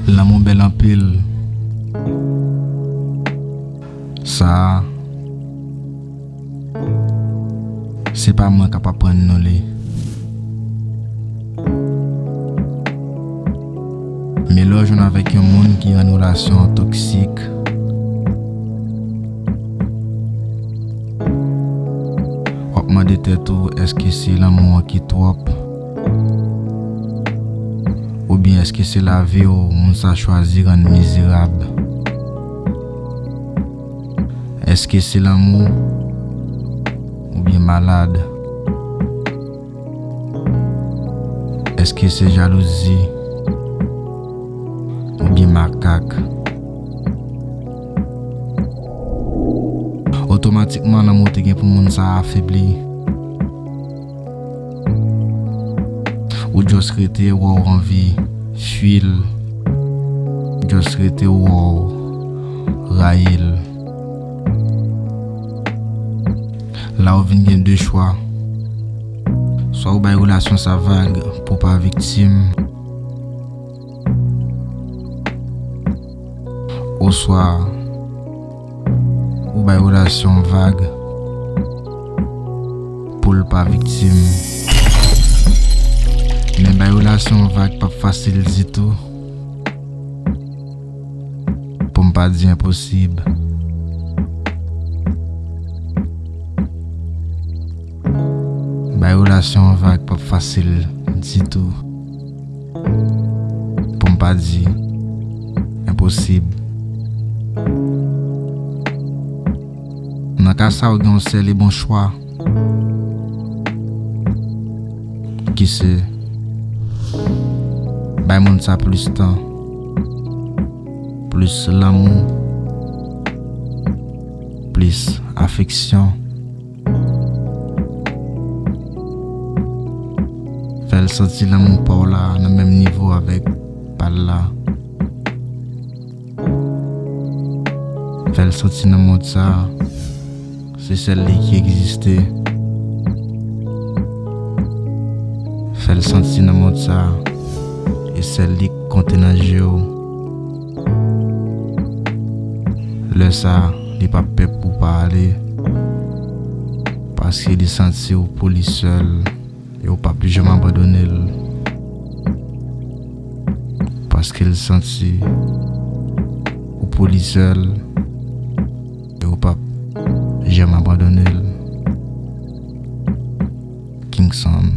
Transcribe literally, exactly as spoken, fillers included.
Lanmou bèl anpil. Sa a, se pa mwen k ap aprann nou li. Men lè w jwenn avèk yon moun ki rann relasyon an toksik, w ap mande tèt ou, èske se lanmou an ki twòp? Oubyen èske se lavi w, moun sa chwazi rann mizerab? Èske se lanmou oubyen malad? Èske se jalouzi oubyen makak? Otomatikman, lanmou w te gen pou moun sa a febli. Ou just rete wè w anvi fui l. Just rete wè w rayi l. La ou vin gen de chwa. Swa ou bay relasyon sa vag pou w pa viktim, oswa ou bay relasyon vag pou l pa viktim. Men bay relasyon vag p ap fasil ditou. Pou m pa di enposib. Bay relasyon vag p ap fasil ditou. Pou m pa di enposib. Nan ka sa, ou gen yon sèl e bon chwa, ki se bay moun sa plis tan, plis lanmou, plis afeksyon. Fè l santi lanmou pa w la nan menm nivo avèk pa l la. Fè l santi nan mond sa a, se sèl li ki egziste. Fè l santi nan mond sa a, e sèl li k konte nan je w. Lè sa a, li p ap pè pou w pa ale, paske li santi w pou li sèl, e w p ap janm abandone l. Paske l santi ou pou li sèl, e w p ap janm abandone l. Kingson.